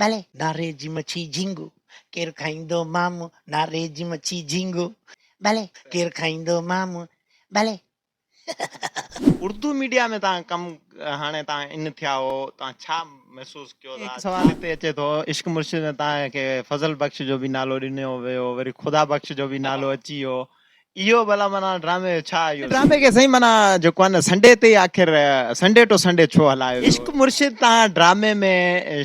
ڀلي. ناري جي مڇي جهينگو، ڪير کائيندو مامو، ناري جي مڇي جهينگو، ڀلي. ڪير کائيندو مامو، ڀلي. اردو ميڊيا ۾ تان ڪم هاڻي تان ان ٿيا هو تان ڇا محسوس ڪيو ٿا؟ هڪ سوال هتي اچي ٿو عشق مرشد ۾ تان کي فضل بخش جو به نالو ڏنو ويو وري خدا بخش جو به نالو اچي ويو اهو ڀلا معنيٰ ڊرامي جو ڇا اهو ڊرامي کي سائين معنيٰ جيڪو آهي نه سنڊي تي ئي آخر سنڊي ٽو سنڊي ڇو هلايو ويو؟ عشق مرشد تان ڊرامي ۾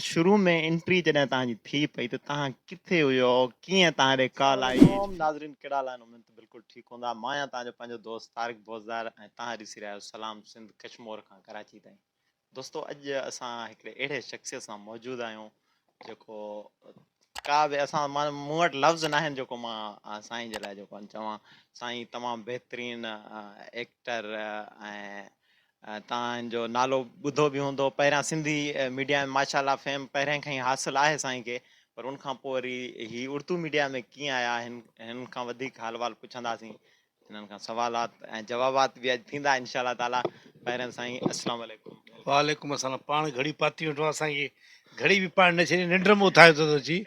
شروع ۾ انٽري جڏهن تان جي ٿي پئي ته تان ڪٿي هيو ڪيئن تان ڏي ڪال آئي؟ ناظرين ڪهڙا حال آهن اميد ته بلڪل ٺيڪ هوندا مان آهيان تان جو پنهنجو دوست طارق بوزدار ۽ تان ڏسي رهيا آهيو سلام سنڌ ڪشمور کان ڪراچي تائين دوستو اڄ اسان هڪڙي اهڙي شخصيت سان موجود آهيون جيڪو ڪا به اسان مان مون وٽ لفظ ناهن جيڪو مان سائين جي لاء جيڪو چوان سائين تمام بهترين ايڪٽر ۽ تان جو نالو ٻڌو به هوندو پهريان سنڌي ميڊيا ۾ ماشاء الله فيم پهرين کان ئي حاصل آهي سائين کي پر ان کان پوء وري هي اردو ميڊيا ۾ ڪيئن آيا هن هن کان وڌيڪ حال وال پڇنداسين انهن کان سوالات ۽ جوابات به اڄ ٿيندا انشاء الله تعالي پهرين سائين السلام عليڪم. وعليڪم السلام پاڻ گهڙي پاتي ويٺو آ اسان کي گهڙي به پائڻ نه ڇڏي ننڊ ۾ اٿايو اٿس اچي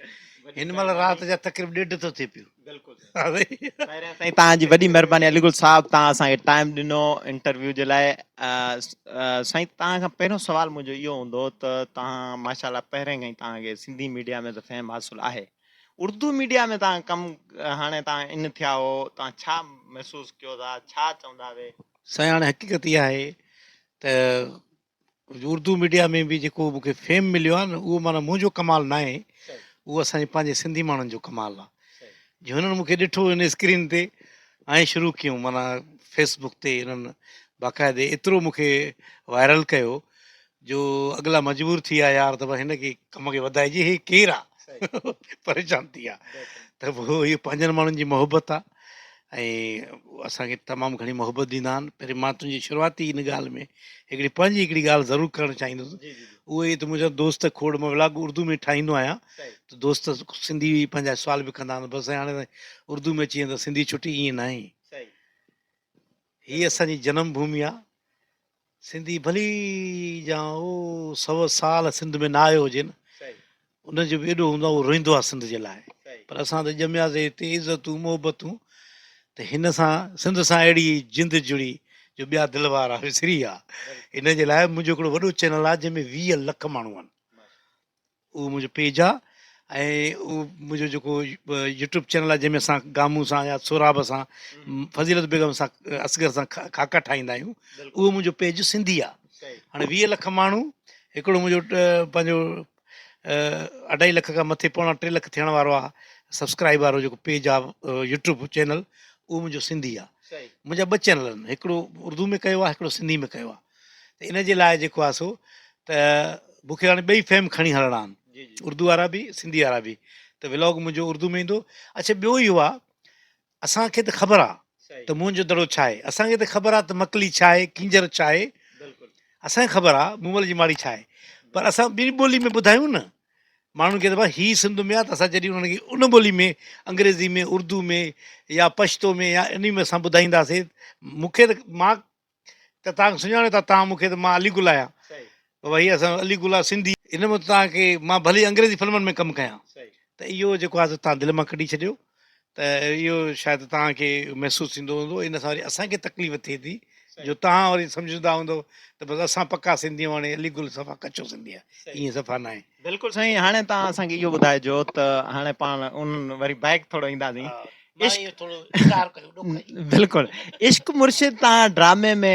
هن مهل رات جا تقريب ڏيڍ ٿو ٿئي پيو. بلڪل پهرين سائين توهان جي وڏي مهرباني علي گل صاحب توهان اسان کي ٽائيم ڏنو انٽرويو جي لاء سائين توهان کان پهريون سوال منهنجو اهو هوندو ته توهان ماشاء الله پهرين کان ئي توهان کي سنڌي ميڊيا ۾ ته فهم حاصل آهي اردو ميڊيا ۾ توهان ڪم هاڻي توهان ان ٿيا هو توهان ڇا محسوس ڪيو ٿا ڇا چوندا وي. سائين هاڻي حقيقت اها آهي ته اردو ميڊيا ۾ به جيڪو مون کي فيم مليو آهي نه اهو معنيٰ منهنجو ڪمال ناهي اهو اسان جي پنهنجي سنڌي ماڻهن جو ڪمال آهي جو هنن مون کي ڏٺو هن اسڪرين تي ۽ شروع ڪيون معنيٰ فيس بڪ تي هنن باقاعدي ايترو مون کي وائرل ڪيو جو اڳلا مجبور ٿي ويا يار ته هن کي ڪم کي وڌائجي هي ڪير آ پريشان ٿي ويا ته پوء اهو پنهنجن ماڻهن جي محبت آ ۽ اسان کي تمام گهڻي محبت ڏيندا آهن پر مان تنهنجي شروعاتي ان ڳالهه ۾ هڪڙي پنهنجي هڪڙي ڳالهه ضرور ڪرڻ چاهيندس اهو هي ته منهنجا دوست کوڙ مان ولاگ اردو ۾ ٺاهيندو آهيان ته دوست سنڌي پنهنجا سوال به ڪندا آهن بس هاڻي اردو ۾ اچي ويندا سنڌي ڇٽي ائين ناهي هي اسان جي جنم ڀومي آ سنڌي ڀلي جا او سو سال سنڌ ۾ نه آيو هجي نه ان جو به ايڏو هوندو آهي اهو روئيندو آهي سنڌ جي لاء پر اسان ته ڄمياسي هتي عزتون محبتون ته هن سان سنڌ سان اهڙي جند جڙي جو ٻيا دل وارا وسري ويا ان جي لاء منهنجو هڪڙو وڏو چينل آهي جنهن ۾ 20 لک ماڻهو آهن اهو منهنجو پيج آ ۽ اهو منهنجو جيڪو يوٽيوب چينل آ جنهن ۾ اسان گامون سان يا سهراب سان فضيلت بيگم سان اصغر سان خاڪا ٺاهيندا آهيون اهو منهنجو پيج سنڌي آ هاڻي 20 لک ماڻهو هڪڙو منهنجو پنهنجو اڍائي لک کان مٿي پوڻا 3 لک ٿيڻ وارو آ سبسڪرائب وارو جيڪو پيج آ يوٽيوب چينل اهو منهنجو سنڌي آ منهنجا ٻه چينل آهن هڪڙو اردو ۾ ڪيو آ هڪڙو سنڌي ۾ ڪيو آ ته ان جي لاء جيڪو آهي سو ته مون کي هاڻي ٻئي فيم کڻي هلڻا آهن اردو وارا به سنڌي وارا به ته ولاگ منهنجو اردو ۾ ايندو اڇا ٻيو اهو آهي اسان کي ته خبر آهي ته موهن جو دڙو ڇا آهي اسان کي ته خبر آهي ته مڪلي ڇا آهي ڪينجهر ڇا آهي اسان کي خبر آهي مومل جي ماڙي ڇا آهي پر اسان ٻي ٻولي ۾ ٻڌايون نه ماڻهن کي ته هي سنڌ ۾ آهي ته اسان جڏهن انهن کي ان ٻولي ۾ انگريزي ۾ اردو ۾ يا پشتو ۾ يا انهي ۾ اسان ٻڌائينداسين مون کي ته مان ته توهان کي سڃاڻو ٿا توهان مون کي ته مان علي گل آهيان بابا هي اسان علي گل آهي سنڌي ان ۾ توهان کي مان ڀلي انگريزي فلمن ۾ ڪم ڪيان ته اهو جيڪو آهي سو توهان دل مان ڪڍي ڇڏيو ته اهو شايد توهان کي محسوس ٿيندو هوندو ان سان وري اسان کي تڪليف ٿئي ٿي جو توهان وري سمجهندا هوندو ته بس اسان پڪا سنڌي آهيون هاڻي علي گل صفا ڪچو سنڌي آهي ائين صفا ناهي. بلڪل سائين هاڻي توهان اسان کي اهو ٻڌائجو ته هاڻي پاڻ ان وري بيڪ ٿورو اينداسين عشق بلڪل عشق مرشد تان ڊرامي ۾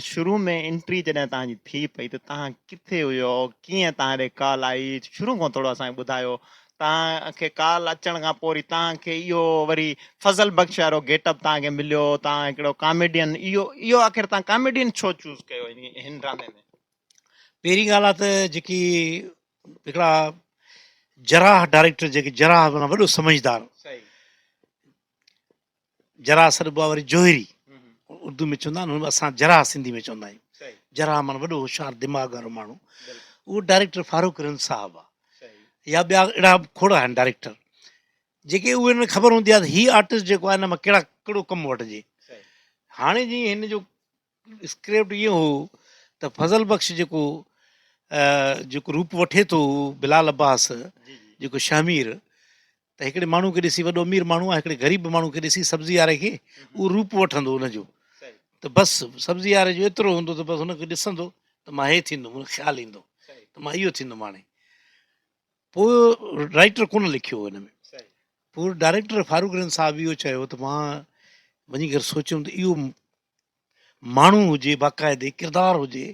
شروع ۾ انٽري جڏهن تان جي ٿي پئي ته تان ڪٿي هيو ڪيئن تان ڏي ڪال آئي شروع کان ٿورو اسان کي ٻڌايو تان کي ڪال اچڻ کان پوء وري تان کي اهو وري فضل بخش وارو گيٽ اپ تان کي مليو تان هڪڙو ڪاميڊين اهو اهو آخر تان ڪاميڊين ڇو چوز ڪيو هن ڊرامي ۾؟ پهرين ڳالهه آ ته جيڪي هڪڙا جراح ڊائريڪٽر جيڪي جراح معنيٰ وڏو سمجهدار جراح سڏبو آهي وري جوهري اردو ۾ چوندا آهن اسان جراح سنڌي ۾ چوندا آهيون جراح معنيٰ وڏو هوشيار دماغ وارو ماڻهو اهو ڊائريڪٽر فاروق رند صاحب آهي يا ٻيا اهڙا کوڙ آهن ڊائريڪٽر جيڪي اهي انهن کي خبر هوندي آهي ته هي آرٽسٽ جيڪو آهي هن مان ڪهڙا ڪهڙو ڪم وٺجي هاڻي جي هن جو اسڪرپٽ ائين هو ته فضل بخش جيڪو جيڪو روپ وٺي ٿو بلال عباس جيڪو شهمير ته هڪڙي ماڻهو کي ڏسي وڏو امير ماڻهو آهي هڪڙي غريب ماڻهو کي ڏسي سبزي واري کي اهو روپ وٺندو ان جو ته بس سبزي واري جو ايترو هوندو ته بس هن کي ڏسندو ته مان هي ٿيندم هن خيال ايندو ته مان اهو ٿيندم هاڻي پوء رائيٽر ڪونه لکيو هن ۾ پوء ڊائريڪٽر فاروق رند صاحب اهو چيو ته مان وڃي ڪري سوچيم ته اهو ماڻهو هجي باقاعدي ڪردار هجي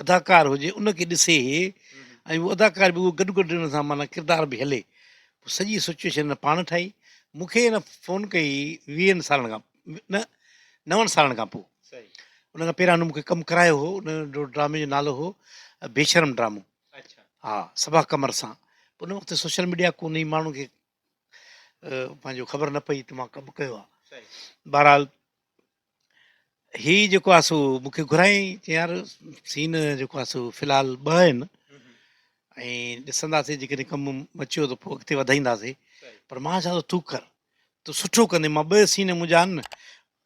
اداڪار هجي ان کي ڏسي هي ۽ اهو اداڪار به اهو گڏ گڏ ان سان معنيٰ ڪردار به هلي پوء سڄي سچويشن هن پاڻ ٺاهي مون کي هن فون ڪئي ويهن سالن کان نه نون سالن کان پوء ان کان پهريان هن مون کي ڪم ڪرايو هو ان جو ڊرامي جو نالو هو بيشرم ڊرامو ها صبا قمر سان ان وقت سوشل ميڊيا ڪونه هئي ماڻهن کي پنهنجو خبر نه پئي ته مان ڪم ڪيو آهي بهرحال هي جيڪو آهي سو مون کي گهرايائين چي يار سين جيڪو آهي سو في الحال ٻه آهن ۽ ڏسنداسين جيڪڏهن ڪم مچيو ته پوء اڳتي وڌائينداسين پر مان چوان ٿو تون ڪر تون سٺو ڪندين مان ٻه سين منهنجا آهن نه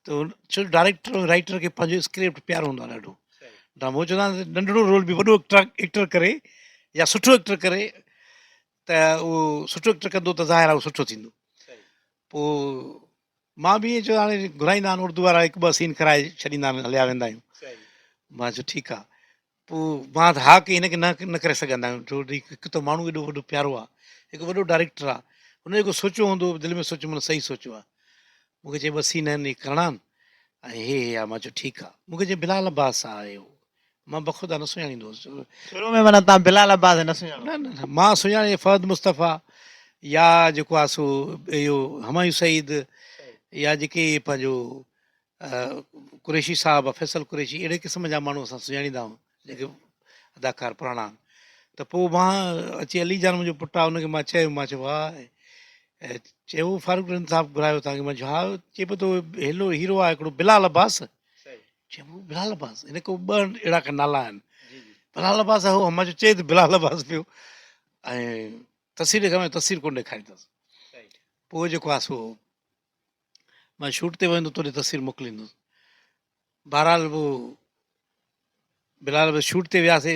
ته ڇو ڊائريڪٽر ۽ رائيٽر کي پنهنجو اسڪرپٽ پيارو هوندو آهي ڏاڍو ڊرامو چوندا آهن ننڍڙو رول به وڏو ايڪٽر ڪري يا سٺو ايڪٽر ڪري ته اهو سٺو ايڪٽر ڪندو ته ظاهر آهي اهو سٺو ٿيندو پوء مان به ائين چيو هاڻي گهرائيندا آهن اردو وارا هڪ ٻه سين ڪرائي ڇڏيندا آهن هليا ويندا آهيون مان چيو ٺيڪ آهي پوء مان ته ها ڪئي هن کي نه نه ڪري سگهندا آهيون ڇو هڪ ته ماڻهو ايڏو وڏو پيارو آهي هڪ وڏو ڊائريڪٽر آهي هن جيڪو سوچيو هوندو دل ۾ سوچيو مون صحيح سوچيو آهي مون کي چئي ٻه سين آهن هي ڪرڻا آهن ۽ هي هي آهي مان چيو ٺيڪ آهي مون کي چئي بلال عباس آهي اهو مان بخدا نه سڃاڻيندو هوس. شروع ۾ معنيٰ توهان بلال عباس نه سڃاڻو. نه نه نه مان سڃاڻي فهد مصطفيٰ يا جيڪو آ سو اهو همايون سعيد يا جيڪي پنهنجو قريشي صاحب فيصل قريشي اهڙي قسم جا ماڻهو اسان سڃاڻيندا آهيون جيڪي اداڪار پراڻا آهن ته پوء مان اچي علي جان منهنجو پٽ آ ان کي مان چيو مان چيو واهه چيو فاروق رند صاحب گهرايو توهان کي مان چيو ها چئي پيو ته هيلو هيرو آ هڪڙو بلال عباس چئبو بلال عباس هن کان ٻه اهڙا ڪا نالا آهن بلال عباس هو مان چيو چئي ته بلال عباس پيو ۽ تصوير ڏيکاريو تصوير ڪونه ڏيکاريندس پوء جيڪو آهي سو مان شوٽ تي ويندو توڏي تصوير موڪليندس بهرحال پوء بلال عباس شوٽ تي وياسي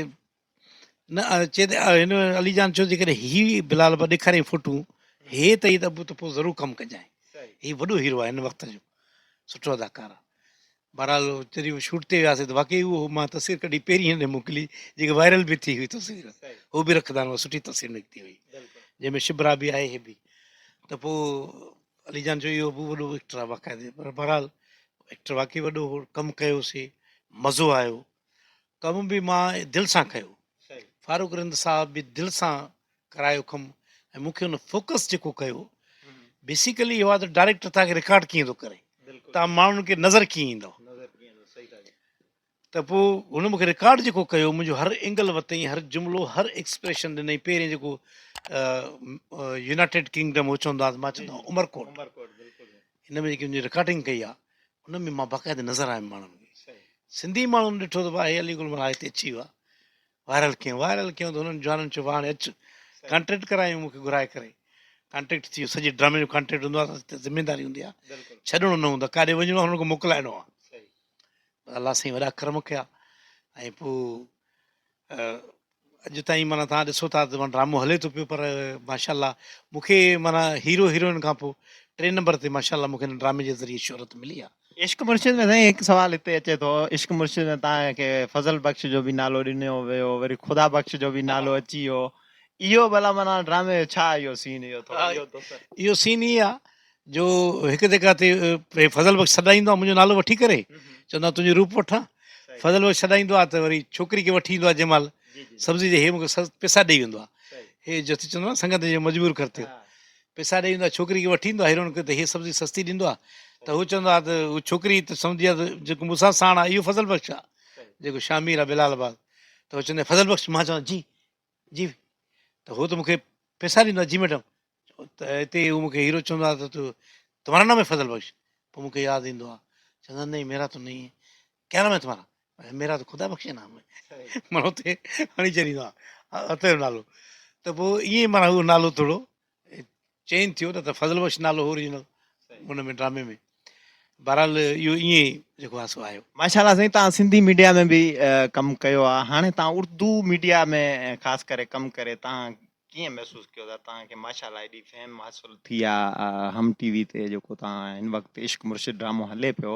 نه چئي ته هن علي جان چيو جيڪڏهن هي بلال به ڏيکاريائين فوٽو هي ته هي ته ابو ته پوء ضرور ڪم ڪجانء هي وڏو هيرو آهي هن وقت جو سٺو اداڪار آهي بهرحال جڏهن شوٽ تي وياسي ته واقعي اهو مان تصوير ڪڍي پهرين هن موڪلي جيڪي وائرل به ٿي هئي تصوير هو به رکندا آهن سٺي تصوير نڪتي هئي جنهن ۾ شبرا به آهي هي به ته پوء علي جان چيو اهو ابو وڏو ايڪٽر آهي باقاعدي پر بهرحال ايڪٽر واقعي وڏو هو ڪم ڪيوسي مزو آيو ڪم به مان دل سان ڪيو. فاروق رند صاحب به دل سان ڪرايو ڪم ۽ مون کي ان فوڪس جيڪو ڪيو بيسيڪلي اهو آهي ته ڊائريڪٽر توهان کي رڪارڊ ڪيئن ٿو ڪري توهان ماڻهن کي نظر ڪيئن ايندو ته پوء هن مون کي رڪارڊ جيڪو ڪيو منهنجو هر اينگل وتئين هر جملو هر ايڪسپريشن ڏنائين پهرين جيڪو يونائيٽيڊ ڪنگڊم هو چوندا مان چوندو عمرڪوٽ هن ۾ جيڪي منهنجي رڪارڊنگ ڪئي آهي ان ۾ مان باقاعده نظر آيم ماڻهن کي سنڌي ماڻهن ڏٺو ته ڀاء هي علي گل ملاح هتي اچي ويو آهي وائرل ڪيون وائرل ڪيون ته هنن جوانن چيو هاڻي اچ ڪانٽريڪٽ ڪرايون مونکي گهرائي ڪري ڪانٽريڪٽ ٿي ويو سڄي ڊرامي جو ڪانٽريڪٽ هوندو آهي ته ذميداري هوندي آهي ڇڏڻو نه هوندو آهي ڪاڏي وڃڻو آهي هنن کي موڪلائڻو آهي الله سائين وڏا ڪرم ڪيا ۽ پوء اڄ تائين معنيٰ توهان ڏسو ٿا ته ڊرامو هلي ٿو پيو پر ماشاء الله مون کي معنيٰ هيرو هيروئن کان پوء ٽئين نمبر تي ماشاء الله مون کي هن ڊرامي جي ذريعي شهرت ملي آهي. عشق مرشد ۾ سائين هڪ سوال هتي اچي ٿو عشق مرشد ۾ توهان کي فضل بخش جو به نالو ڏنو ويو وري خدا بخش جو به نالو اچي ويو اهو ڀلا معنيٰ ڊرامي جو ڇا اهو سين اهو ٿورو اهو دوست اهو سين هي آهي جو هڪ جڳهه تي فضل بخش سڏائيندو آهي منهنجو نالو وٺي ڪري چوندو آهي تنهنجو روپ وٺان فضل بخش سڏائيندو آهي ته وري ڇوڪري کي وٺي ايندو آهي جنهن مهل سبزي جي هي مونکي پيسا ڏئي ويندو آهي هي جو چوندو آهي سنگت جو مجبور ڪرتي پيسا ڏئي ويندو آهي ڇوڪري کي وٺي ايندو آهي هيروئن کي ته هي سبزي سستي ڏيندو آهي ته هو چوندو آهي ته هو ڇوڪري ته سمجهندي آهي ته جيڪو مون سان ساڻ آهي اهو فضل بخش آهي جيڪو شامير آهي بلال آباد ته هو چوندي فضل بخش مان چوان جي جي ته هو ته مونکي پيسا ڏيندو آهي جي ميڊم ته اتي هو مونکي هيرو چوندو آهي ته تو تمهارا نام هي فضل بخش پوء مونکي ياد ايندو آهي چوندو آهي نهين ميرا تو نهين هي ڪيا نام هي تمهارا ميرا تو خدا بخش نام هي معنيٰ اتي هڻي ڇڏيندو آهي اتي جو نالو ته پوء ائين معنيٰ اهو نالو ٿورو چينج ٿيو نه ته فضل بخش نالو هو اوريجنل ان ۾ ڊرامي ۾ بهرحال اهو ائين ئي جيڪو آهي سو آيو. ماشاء الله سائين توهان سنڌي ميڊيا ۾ به ڪم ڪيو آهي هاڻي توهان اردو ميڊيا ۾ خاص ڪري ڪم ڪري توهان ڪيئن محسوس ڪيو ٿا توهان کي ماشاء الله ايڏي فيم حاصل ٿي آهي هم ٽي وي تي جيڪو توهان هن وقت عشق مرشد ڊرامو هلي پيو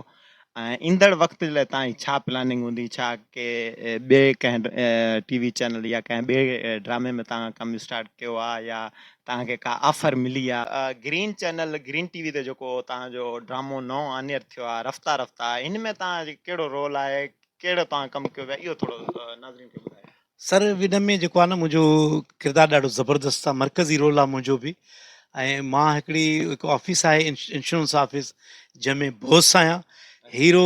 ۽ ايندڙ وقت جي لاء توهان جي ڇا پلاننگ هوندي ڇا ڪي ٻئي ڪنهن ٽي وي چينل يا ڪنهن ٻئي ڊرامي ۾ توهان ڪم اسٽارٽ ڪيو آهي يا توهان کي ڪا آفر ملي آهي green channel green tea V تي جيڪو توهان جو ڊرامو نئون آنيئر ٿيو آهي رفتا رفتا ان ۾ توهان جو ڪهڙو رول آهي ڪهڙو توهان ڪم ڪيو پيا اهو ٿورو ناظرين کي ٻڌايو. سر ان ۾ جيڪو آهي نه منهنجو ڪردار ڏاڍو زبردست آهي مرڪزي رول آهي منهنجو به ۽ مان هڪڙي هڪ آفيس آهي انشورنس آفيس جنهن ۾ بوس آهيان هيرو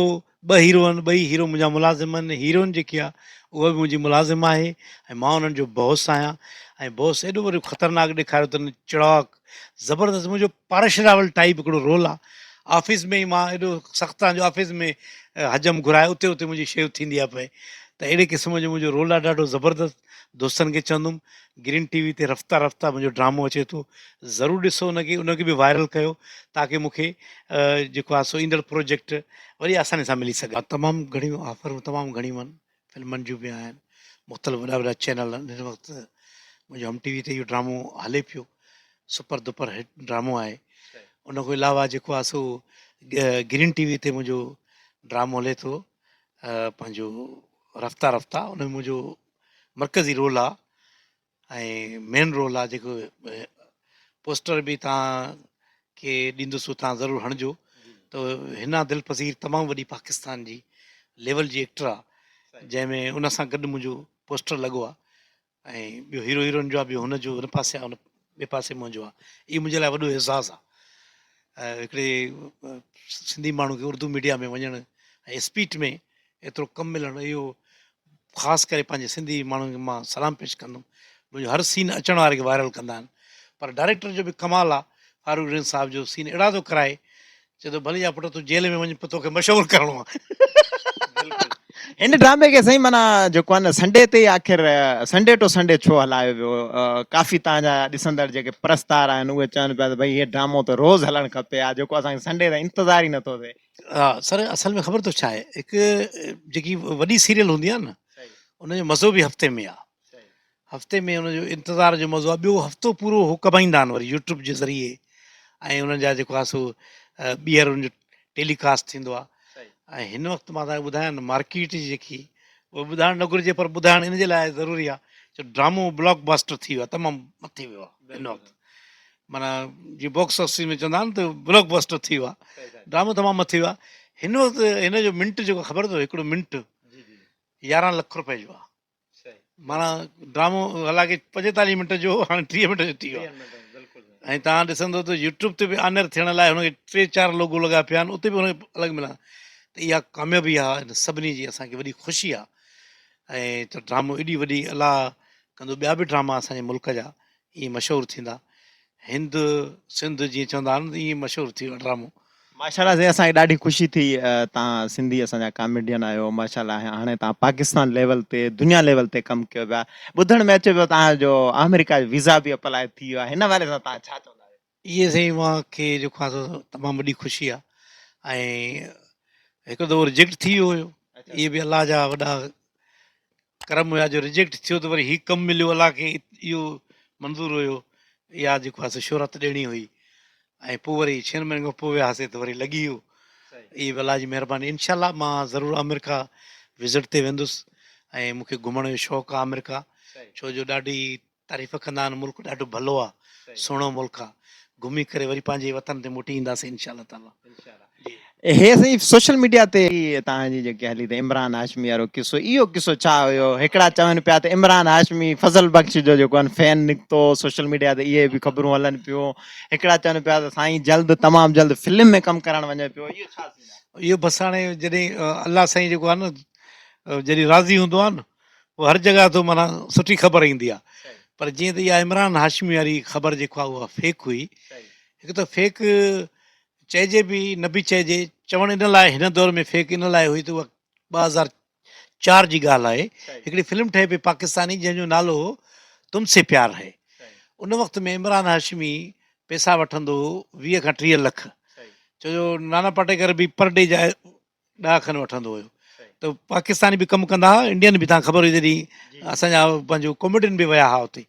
ٻه هيرو آهن ٻئي هيرو منهنجا ملازم آهن هيروئن جيڪي آهي اها به منهنجي ملازم آهي ۽ مان انهن جو بوس آهيان ۽ بوس ايڏو وڏو خطرناڪ ڏيکاريو اٿن چڙاڪ زبردست منهنجو پارش راول ٽائيپ هڪڙو رول آهي آفيس ۾ ئي مان ايڏو سخت آهيان جو آفيس ۾ حجم گهرائي اتي اتي منهنجي شيو ٿيندي آهي پئي ته اهڙي قسم جو منهنجو رول آهي ڏاڍو زبردست دوستن کي چوندم گرين ٽي وي تي رفتا رفتا منهنجو ڊرامو اچي ٿو ضرور ڏسو ان کي ان کي به وائرل ڪيو تاڪه مون کي جيڪو آهي سو ايندڙ پروجيڪٽ وڏي آساني سان ملي سگهي. تمام گهڻيون آفرون تمام گهڻيون آهن فلمن جون به آهن مختلف وڏا وڏا چينل آهن هن وقت منهنجو هم ٽي وي تي اهو ڊرامو هلي پيو سپر دپر هٽ ڊرامو آهي ان کان علاوه جيڪو آهي سو گرين ٽي وي تي منهنجو ڊرامو هلي ٿو پنهنجو رفتا رفتا ان ۾ منهنجو مرڪزي رول آ ۽ مين رول آ جيڪو پوسٽر به تان کي ڏيندس تان ضرور هڻجو ته حنا دلپذير تمام وڏي پاڪستان جي ليول جي ايڪٽر آ جنهن ۾ ان سان گڏ منهنجو پوسٽر لڳو آ ۽ ٻيو هيرو هيروئن جو آ ٻيو هن جو هن پاسي آ هن ٻئي پاسي منهنجو آ اهو منهنجي لاء وڏو اعزاز آ هڪڙي سنڌي ماڻهو کي اردو ميڊيا ۾ وڃڻ ۽ اسپيٽ ۾ ايترو ڪم ملڻ اهو خاص ڪري پنهنجي سنڌي ماڻهن کي مان سلام پيش ڪندم منهنجو هر سين اچڻ واري کي وائرل ڪندا آهن پر ڊائريڪٽر جو به ڪمال آ فاروق رند صاحب جو سين اهڙا ٿو ڪرائي چئي ٿو ڀلي جا پٽ تون جيل ۾ وڃ پر توکي مشهور ڪرڻو آ. بلڪل هن ڊرامي کي سائين معنيٰ جيڪو آهي نه سنڊي تي آخر سنڊي ٽو سنڊي ڇو هلايو ويو ڪافي تان جا ڏسندڙ جيڪي پرستار آهن اهي چون پيا ته ڀئي هي ڊرامو ته روز هلڻ کپي ها جيڪو اسان کي سنڊي تائين انتظار ئي نٿو ٿئي. ها سر اصل ۾ خبر اٿو ڇا آهي هڪ جيڪي وڏي سيريل هوندي آهي نه ان جو مزو به هفتي ۾ آهي هفتي ۾ ان جو انتظار جو مزو آهي ٻيو هفتو پورو هو ڪمائيندا آهن وري يوٽيوب جي ذريعي ۽ انهن جا جيڪو آهي سو ٻيهر ان جو ٽيلي ڪاسٽ ٿيندو آهي ۽ هن وقت مان تهانکي ٻڌايان نه مارڪيٽ جي جيڪي اهو ٻڌائڻ نه گهرجي پر ٻڌائڻ ان جي لاء ضروري آهي جو ڊرامو بلاڪ باسٽر ٿي ويو آهي تمام مٿي ويو آهي هن وقت معنيٰ جي باڪس آفيس ۾ چوندا آهن ته بلاڪ باسٽر ٿي ويو آهي ڊرامو تمام مٿي ويو آهي هن وقت هن جو منٽ جيڪو خبر اٿو هڪڙو منٽ 11 لک روپئي جو آهي معنيٰ ڊرامو حالانڪه 45 منٽ جو هو هاڻي 30 منٽ جو ٿي ويو آهي ۽ توهان ڏسندو ته يوٽيوب تي به آنر ٿيڻ لاء هن کي ٽي چار لوگو لڳا پيا آهن اتي به هن کي الڳ ملان ته اها ڪاميابي آهي ان سڀني جي اسان کي وڏي خوشي آهي ۽ ته ڊرامو ايڏي وڏي الله ڪندو ٻيا به ڊراما اسان جي ملڪ جا ائين مشهور ٿيندا. هند سنڌ جيئن چوندا آهن ته ائين مشهور ٿي ويو ڊرامو. ماشاءالله سائين اسان کي ڏاڍي خوشي ٿي تان سنڌي اسان جا ڪاميڊين آهيو ماشاءالله هاڻي تان پاڪستان ليول تي دنيا ليول تي ڪم ڪيو پيا ٻڌڻ ۾ اچي پيو تان جو آمريڪا جو ويزا به اپلائي ٿي ويو آهي هن حوالي سان تان ڇا چوندا آهيو. اهي سائين مان کي جيڪو آهي سو تمام وڏي خوشي آهي ۽ هڪ دفعو رجيڪٽ ٿي ويو هيو اهي به الله جا وڏا ڪرم هيا جو رجيڪٽ ٿيو ته وري هي ڪم مليو الله کي اهو منظور هيو اها جيڪو آهي سو شهرت ڏيڻي هئي ۽ پوء وري ڇهن مهينن کان پوء وياسي ته وري لڳي ويو اهي به الله جي مهرباني انشاء الله مان ضرور آمريڪا وزٽ تي ويندس ۽ مون کي گهمڻ جو شوق آهي آمريڪا ڇو جو ڏاڍي تعريف ڪندا آهن ملڪ ڏاڍو ڀلو آ سهڻو ملڪ آ گهمي ڪري وري پنهنجي وطن تي موٽي اينداسين انشاء الله تعالي. هي سائين سوشل ميڊيا تي توهان جي جيڪي هلي ته عمران هاشمي وارو قصو اهو قصو ڇا هيو هڪڙا چون پيا ته عمران هاشمي فضل بخش جو جيڪو آهن فين نڪتو سوشل ميڊيا تي اهي به خبرون هلن پيون هڪڙا چون پيا ته سائين جلد تمام جلد فلم ۾ ڪم ڪرڻ وڃي پيو اهو ڇا سين آهي. اهو بس هاڻي جڏهن الله سائين جيڪو آهي نه جڏهن راضي هوندو آهي نه پوء هر جڳهه تون معنيٰ سٺي خبر ايندي آهي پر جيئن ته اها عمران هاشمي واري خبر جيڪو آهي اها فيڪ هئي هڪ ته فيڪ چئجي به نه به چئجي چوڻ ان لاء هن دور ۾ فيڪ ان لاء هئي ته اها 2004 جي ڳالهه آهي هڪڙي فلم ٺهي پئي پاڪستاني جنهن جو نالو هو تم سي پيار هي ان وقت ۾ عمران هاشمي پيسا وٺندو هو 20 کان 30 لک. ڇو جو نانا پاٽيڪر به پر ڊي جا ڏهه کن وٺندو هيو ته پاڪستاني به ڪم ڪندا هئا انڊين به تان خبر هئي جڏهن اسان جا پنهنجو ڪاميڊين به ويا هئا اتي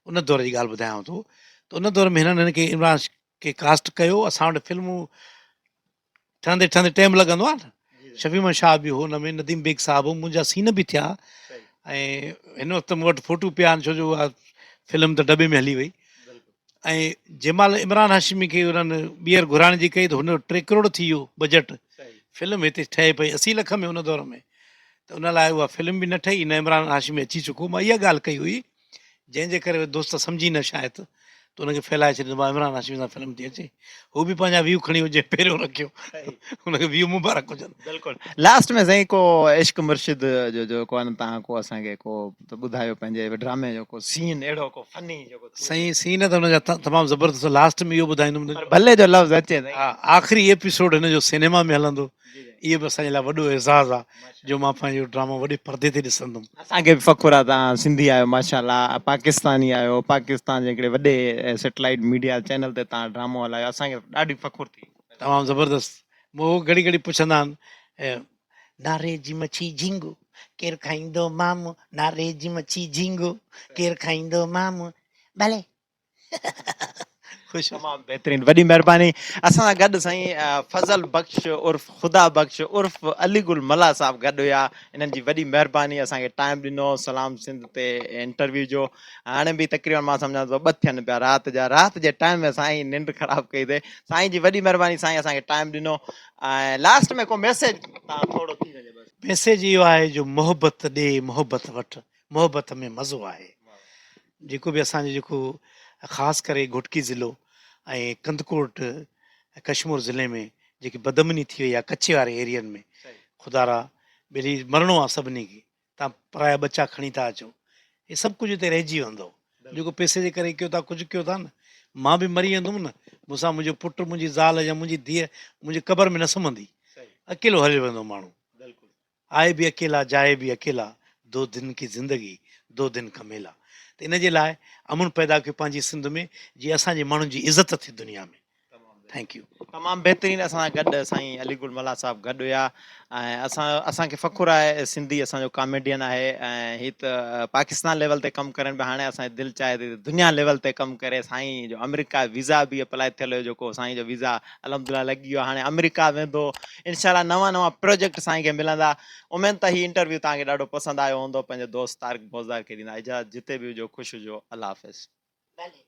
ان دور جي ڳالهه ٻڌايان ٿو ته ان دور ۾ هنن هن کي عمران کي ڪاسٽ ڪيو اسان وٽ فلمون ٺهندي ٺهندي ٽائيم لڳندو آهي نه شفيع محمد شاهه به هو ان ۾ نديم بيگ صاحب هو منهنجا سين به ٿيا ۽ هن وقت مون وٽ فوٽو پيا آهن ڇو جو اها فلم ته ڊٻي ۾ هلي وئي ۽ جنهن مهل عمران هاشمي کي انهن ٻيهر گهرائڻ جي ڪئي ته هن جو ٽي ڪروڙ ٿي ويو بجيٽ فلم هتي ٺهي پئي 80 لک ۾ ان دور ۾ ته ان لاء اها فلم به نه ٺهي نه عمران هاشمي اچي چڪو مان اها ڳالهه ڪئي هئي جنهن جي ڪري دوست سمجهي نه شايد ته ان کي ڦهلائي ڇڏيندو ڀاء عمران هاشمي سان فلم ٿي اچي هو به پنهنجا ويو کڻي جنهن پهريون رکيو ان کي ويو مبارڪ هجن. بلڪل لاسٽ ۾ سائين ڪو عشق مرشد جو جو ڪو آهي تهان ڪو اسان کي ڪو ته ٻڌايو پنهنجي ڊرامي جو ڪو سين اهڙو ڪو فني جيڪو سائين سين ته ان جا تمام زبردست لاسٽ ۾ اهو ٻڌائيندم پر ڀلي جو لفظ اچي سائين. ها آخري ايپيسوڊ هن جو سينيما ۾ هلندو اهو به اسان جي لاء وڏو اعزاز آ جو مان پنهنجو ڊرامو وڏي پردي تي ڏسندم. اسان کي به فخر آ توهان سنڌي آهيو ماشاءالله پاڪستاني آهيو پاڪستان جي هڪڙي وڏي سيٽلائيٽ ميڊيا چينل تي توهان ڊرامو هلايو اسان کي ڏاڍي فخر ٿي. تمام زبردست مون هو گهڙي گهڙي پڇندا آهن. ناري جي مڇي جهينگو ڪير کائيندو مامو ناري جي مڇي جهينگو ڪير کائيندو مامو ڀلي. خوش تمام بهترين وڏي مهرباني اسان سان گڏ سائين فضل بخش عرف خدا بخش عرف علي گل ملاح صاحب گڏ هيا انهن جي وڏي مهرباني اسان کي ٽائيم ڏنو سلام سنڌ تي انٽرويو جو هاڻي به تقريبن مان سمجهان ٿو ٻه ٿين پيا رات جا رات جي ٽائيم ۾ سائين ننڊ خراب ڪئي اٿئي سائين جي وڏي مهرباني سائين اسان کي ٽائيم ڏنو ۽ لاسٽ ۾ ڪو ميسيج تان ٿورو ٿي وڃي بس ميسيج اهو آهي جو محبت ڏي محبت وٺ محبت ۾ مزو آهي جيڪو به اسان جو جيڪو خاص ڪري گهوٽڪي ضلعو ۽ ڪنڌڪوٽ ڪشمور ضلعي ۾ جيڪي بدامني ٿي وئي آهي ڪچي واري ايرين ۾ خدارا ٻيلي مرڻو آهي سڀني کي تان پرايا ٻچا کڻي ٿا اچو هي سڀ ڪجهه هتي رهجي ويندو جيڪو پئسي جي ڪري ڪيو ٿا ڪجهه ڪيو ٿا نه مان به مري ويندم نه مون سان منهنجو پٽ منهنجي زال يا منهنجي ڌيء منهنجي قبر ۾ نه سمهندي اڪيلو هليو ويندو ماڻهو آئي ڀي اڪيلا جائي ڀي اڪيلا دو دن ڪي زندگي دو دن ڪا ميلا ته ان جي لاء امن پيدا ڪيو پنهنجي سنڌ ۾ جي اسان جي ماڻهن جي عزت ٿئي دنيا ۾ thank you. تمام بهترين اسان سان گڏ سائين علي گل ملاح صاحب گڏ هيا ۽ اسان اسان کي فخر آهي سنڌي اسان جو ڪاميڊين آهي ۽ هي ته پاڪستان ليول تي ڪم ڪرن پيا هاڻي اسان جي دل چاهي ٿي ته دنيا ليول تي ڪم ڪري سائين جو آمريڪا ويزا به اپلائي ٿيل هيو جيڪو سائين جو ويزا الحمدلله لڳي ويو هاڻي آمريڪا ويندو انشاء الله نوان نوان پروجيڪٽ سائين کي ملندا اميد ته هي انٽرويو توهان کي ڏاڍو پسند آيو هوندو پنهنجي دوست طارق بوزدار کي ڏيندا اجازت جتي به هجو خوش هجو الله حافظ. ڀلي.